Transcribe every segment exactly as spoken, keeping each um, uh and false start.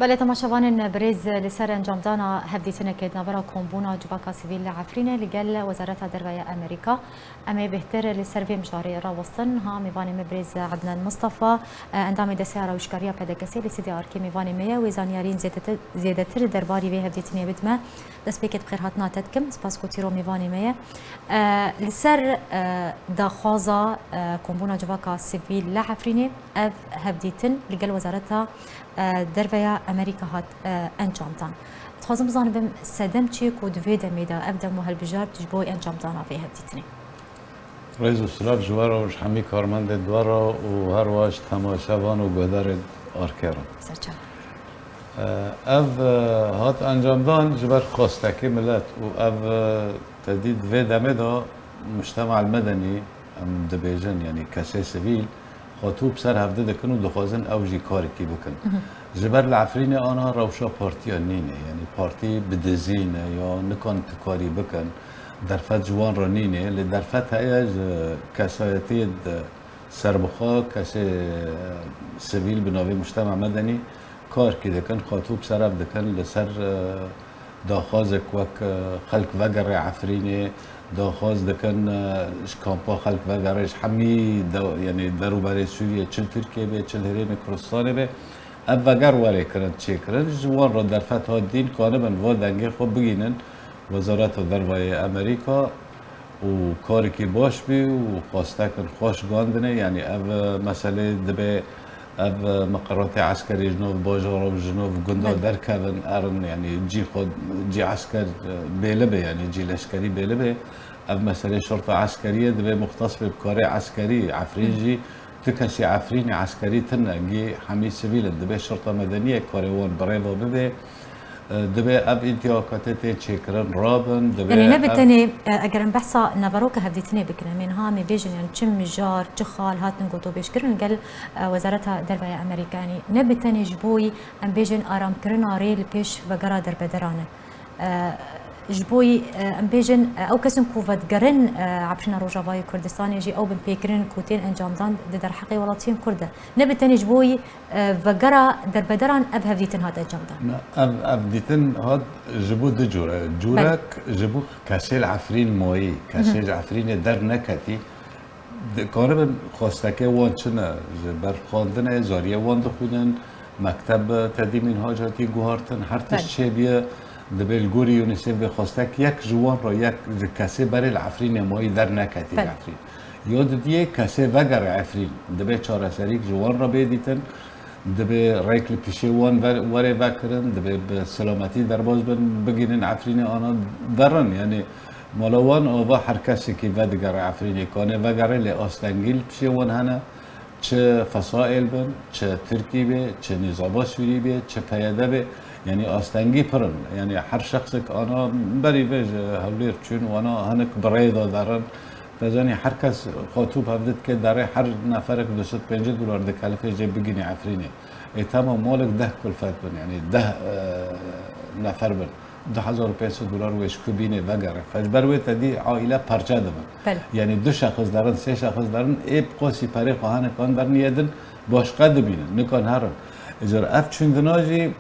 Belê, temaşevanên birêz, li ser encamdana hevdîtinekê di navbera Kombûna Civaka Sivîl li Efrînê li gel Wezareta Derve ya Amerîka. Em ê bêhtir li ser vê mijarê rawestin. Ha, mêvanê me birêz Ednan Mistefa, endamê Desteya Rewşkariya P D K S'ê li Sîdê Arkê mêvanê me ye. Wê zanyariyên zêdetir, zêdetir derbarî vê hevdîtinê bidime. Destpêkê bi xêrhatina te dikim. Spas ku tîro mêvanê me ye. E, li ser, e, daxwaza, e, Kombûna Civaka Sivîl li Efrînê, ev hevdîtin li gel Wezareta, e, Derve ya Amerîka hat, e, encamdan. Dixwazim bizanim sedem çi ye ku di vê demê de ev dem û hilbijartin ji bo encamdana vê hevdîtinê? Rêz û silav ji we re û ji hemî karmendên di we re û her wiha ji temaşevan û guhdarên Arkê re. Serçav. Ev, e, hat encamdan ji ber xwestekê milet û ev, e, tedî di vê demê de mujtema el-medenî, em dibêjin, yanî kesê sivîl, xwe tû bi ser hevdî dikin û dixwazin ew jî karekî bikin. Mhm. Ji ber li Efrînê ana rewşa partiya nîne, yanî partî bi dizî ne ya nikan tu karî bikin, derfet ji wan re nîne, lê derfet heye ji kesayetiyê di serbixwe, kesê, e, sivîl bi navê mujtema medenî karkî dikin, xwe tû bi ser ev dikin, li ser, e, daxwazek wek, e, xelk vegere Efrînê, daxwaz dikin, e, ji kampa xelk vegere, ji hemî de, yanî derûberê Sûriyê, çi li Tirkiyê be, çi li Herêmê Kurdistanê be, ev veger were kirin, çêkirin. Ji wan re derfet hat dîn, kanibin va dengê xwe bigînin Wezareta Derve yê Amerîka û karekî baş bî û xwestekin xweş gandine. Yanî ev, e, meselê dibe ev, e, miqeratê eskerî ji nav bajara û ji nav gunda Belê. derkevin, erin, yanî cî xwe, cî esker, e, bêli be, yanî cî leşkerî bêli be. Ev meselê şerta eskerî ye, divê muxtes be bi karê eskerî. Efrîn Hı. jî tu kesî Efrînê eskerî tune, gî hemî sivîl in. Divê şerta medenî ye karê wan bi rê ve bibe. E, divê ev întîhakatê tê çêkirin rabin, divê Yanî ne bi ev tenê, e, eger em behsa naveroka hevdîtinê bikin, em ê niha em ê bêjin, yanî çi mijar, çi xal hatin gotobêjkirin gel, e, Wezareta Derve ya Amerîka, yanî ne bi tenê ji bo yî em bêjin aramkirina rê li pêş vegera derbederan e. E, ji bo yî, e, em bêjin, e, ew kesin ku vedigerin, e, Efrîna Rojavayê Kurdistanê jî ew binpêkirin ku tên encamdan di derheqê welatiyên Kurd de. Ne bi tenê ji bo yî, e, vegera derbederan ev hevdîtin hat encamdan. Na, ev, ev dîtin hat ji bo du cure. Cûrek Belê. ji bo kesê li Efrîn mayî, kesê Hı hı. ji Efrînê derneketî, dikaribin xwestekê wan çi ne, ji ber xwendinê, zariyê wan dixwînin, mekteb tedî mînhac hatî guhartin, her tişt Belê. çêbiye, dibê li gorî UNICEF vê xwestek yek ji wan re, yek ji kesê berê li Efrînê mayî derneketî li Belê. Efrîn. Ya didiyê kesê vegere Efrîn, dibê çareserîk ji wan re bê dîtin, dibê rêk li pişê wan ver-, were vekirin, dibê bi selametî derbas bin, bigihînin Efrînê ana derin. Yanî mala wan ava her kesekî vedigere Efrînê, kanê vegere lê astengî li pişê wan hene. Çi fesaîl bin, çi Tirkî bê, çi Nîzama Sûrî bê, çi P Y D bê, yanî astengî pir in. Yanî her şexsek ana berî vê ji Hewlêr çûn, wana hinek bi rê de derin. Te zanî her kes xwe tû bi hev dike derê, her neferek du sed pêncî dolar dikelifê jê bigihîne Efrînê. Ê temam malek deh kulfet bin, yanî deh, e, nefer bin. Du hezar û pênc sed dolar wê ji ku bînê vegere. Ji ber wê te dî aîle parçe dibin. Belê. Yanî du şexs derin, sê şexs derin, ê bi qasî perê xwe hene kan derin, yê din başqe dibînin, nikan herin. Îcar ev çûndina jî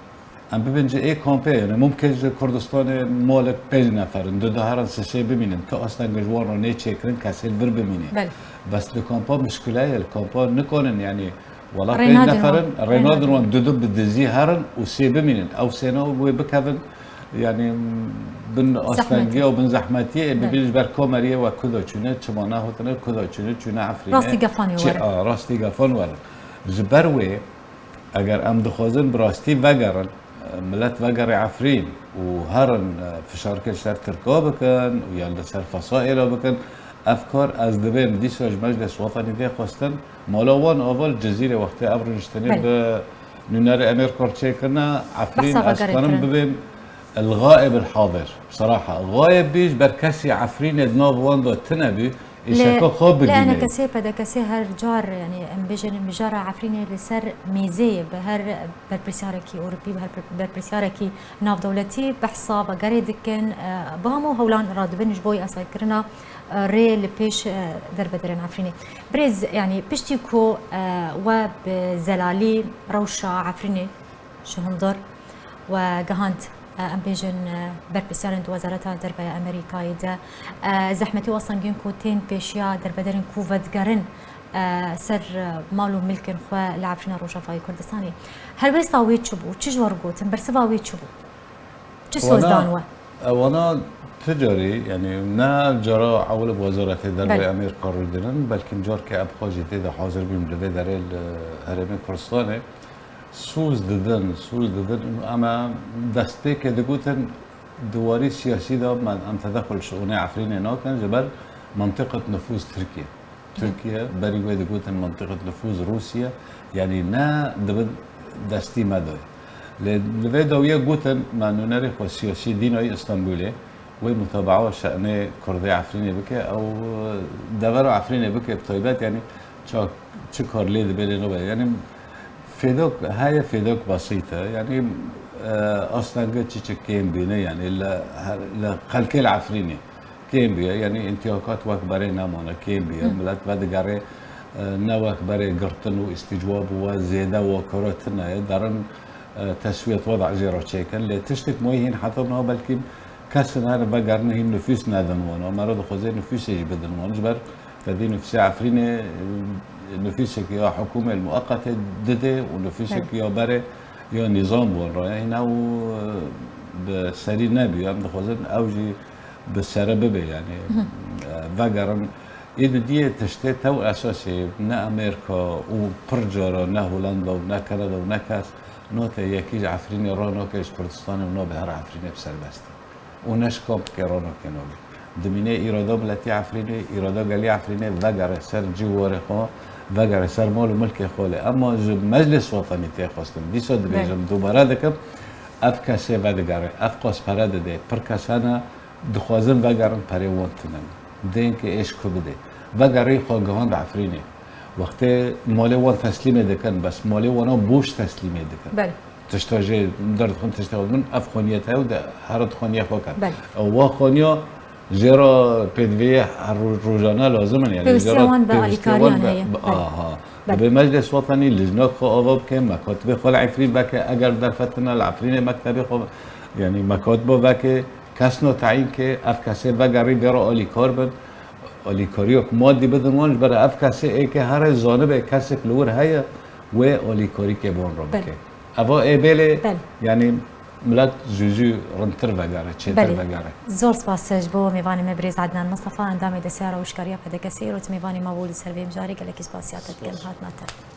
em bibin ji ê kampê, yanî mumkin ji Kurdistanê malek pênc nefer in, du du herin, sê sê bimînin, tu asteng ji wan re nê çêkirin, kesê li vir bimîne. Belê. Bes li kampa mişkile ye, li kampa nikanin, yanî wela Rê pênc nadin nefer wan. in, rê Rê nadin nadin wan, wan. du du bi dizî herin û sê bimînin. Ew sêna wê bikevin, yanî bin Zehmet. astengiya û bin zehmetiyê, ê Belê. bibîn ji ber komeriyê we kuda çûne, çima nehotine, kuda çûne, çûne Efrînê. Rastî gefan wê Çi-, were. a, rastî gefan were. Ji ber wê, eger em dixwazin bi rastî vegerin, e, milet vegere Efrîn û herin, e, fişarkê li ser Tirka bikin û ya li ser Fesaîla bikin, ev kar ez dibêm dîsa ji Meclis Wetanî tê xwestin. Mala wan ava li Cizîrê wextê ev rûniştinê Belê. bi nûnerê Emêr Kor çêkirine, Efrîn Behsa ez vegerê karim kirin. bibêm el-gaib el-hadir. Bseraha, gaib bî ji ber kesî Efrînê di nav wan de tune bî, Lê, îşeka xwe lê bigihîne. enekesê, P D K S'ê her car, yanî em bêjin mijara Efrînê li ser mêzê ye, bi her berpirsiyarekî Ewropî, bi her berpirsiyarekî navdewletî behsa vegerê dikin, e, bi hemû hewlan radibin ji bo yasakirina, e, rê li pêş, e, derbederên Efrînê. Birêz, yanî piştî ku, e, we bi zelalî rewşa Efrînê ji hundir we gihand, e, em bêjin, e, berpirsiyarên di Wezareta Derve ya Amerîkayê de, e, zehmetî û astengiyên ku tên pêşiya derbederên ku vedigerin, e, ser, e, mal û milkên xwe li Efrîna Rojavayê Kurdistanê. Helwêsta wê çi bû? Çi ji we re gotin? Bersiva wê çi bû? Çi soz dan we? Ewana ti carî, yanî ne cara ewil bi Wezaretê Derve Belê. Amerîka rûdinin, belkî carke em xwe jî tê de hazir bîm li vê derê li Herêmê Kurdistanê. Soz didin, soz didin. Em e destpêkê digotin di warî siyasî de me, em tedexul şiûnê Efrînê nakin, ji ber mentiqet nifûz Tirkiye. Tirkiye, berî wê digotin mentiqet nifûz Rûsya, yanî ne dibin destî me de. Lê li vê dawiyê gotin, me nûnerê xwe siyasî Dînayî Îstanbulê, wê mutabaa şe'nê Kurdê Efrînê bike, ew devera Efrînê bike bi taybet, yanî ça-, çi kar lê dibe lê nabe. Yanî fêdok heye, fêdok besît e. Yanî, e, astenge çi çi kêm bîne, yanî li her, li xelkê li Efrînê kêm bûye. Yanî întîhakat wek berê nemane, kêm bûye. Hı. Milet vedigerê, e, ne wek berê girtin û îstîcwab û we zêde we karo tune ye. Derin, e, teswiyet weda jê re çêkin. Lê tiştek muhîm heta niha belkî kesin herin vegerin hîn nifûs nedin wan. Mero dixwaze nifûsê jî bidin wan. Ji ber Fedî nifûsê Efrînê, e, nifûsek ya hikûmê muqetê dide û nifûsek Belê. ya berê ya nîzam bi wan re. Hîn ew, e, bi serî nebû. Em dixwazin ew jî bi sere bibe, yanî, Hı. e, vegerin. Ê di diyê tiştê tew esasê ne Amerîka û pir cara ne Holanda û ne Kanada û ne kes nate yekî ji Efrînê ranake ji Kurdistanê û nabe here Efrînê bi serbest. Û ne ji kampikê ranake nabê. Dimîne îrada miletî Efrînê, îrada gelî Efrînê vegere ser cî warê xwe, vegere ser mal û milkê xwe lê. Emma ji Meclis Wetenî tê xwestin. Dîsa dibêjim, Belê. dubare dikim, ev kesê vedigere, ev qas pere dide, pir kes hene, dixwazin vegerin perê wan tune ne. Dênkê êş ku bidê. Vegerî xwe gihand Efrînê. Wextê malê wan teslîmê dikin, bes malê wana boş teslîmê dikin. Belê. Tişta jê derdixin, tişta xwe dibin, ev xwe niyet heye û de here dixwe niyet xwe ken. Belê. Ew wa xwe niya jê re pêdiviyê her ro-, rojane lazim in, yani jê Pêwîstiya re wan bi pêwîstiya alîkariyan wan bi, heye. bi, Belê. aha. Belê. Dibê Meclis Wetenî lijnek xwe ava bike, mekatibê xwe li Efrîn veke, eger derfetine li Efrînê mektebê xwe, yani mekatiba veke, kesno teyîn ke, ev kesê vegerî vê re alîkar bin, alîkariyek madî bidin wan, ji ber ev kesê ê ke here zanibe kesek li wir heye, wê alîkarîkê bi wan re Belê. bike. Eva ê bêlê, Belê. yanî milet zû zû rintir vegere, çêtir Belê. vegere. Zor spas ji bo mêvanê me birêz Ednan Mistefa, endamê desteyara wişkariya P D K S'ê, îro tu mêvanê me bû li ser vê mijarê, gelekî spasiya te dikim, Spas. hatina te.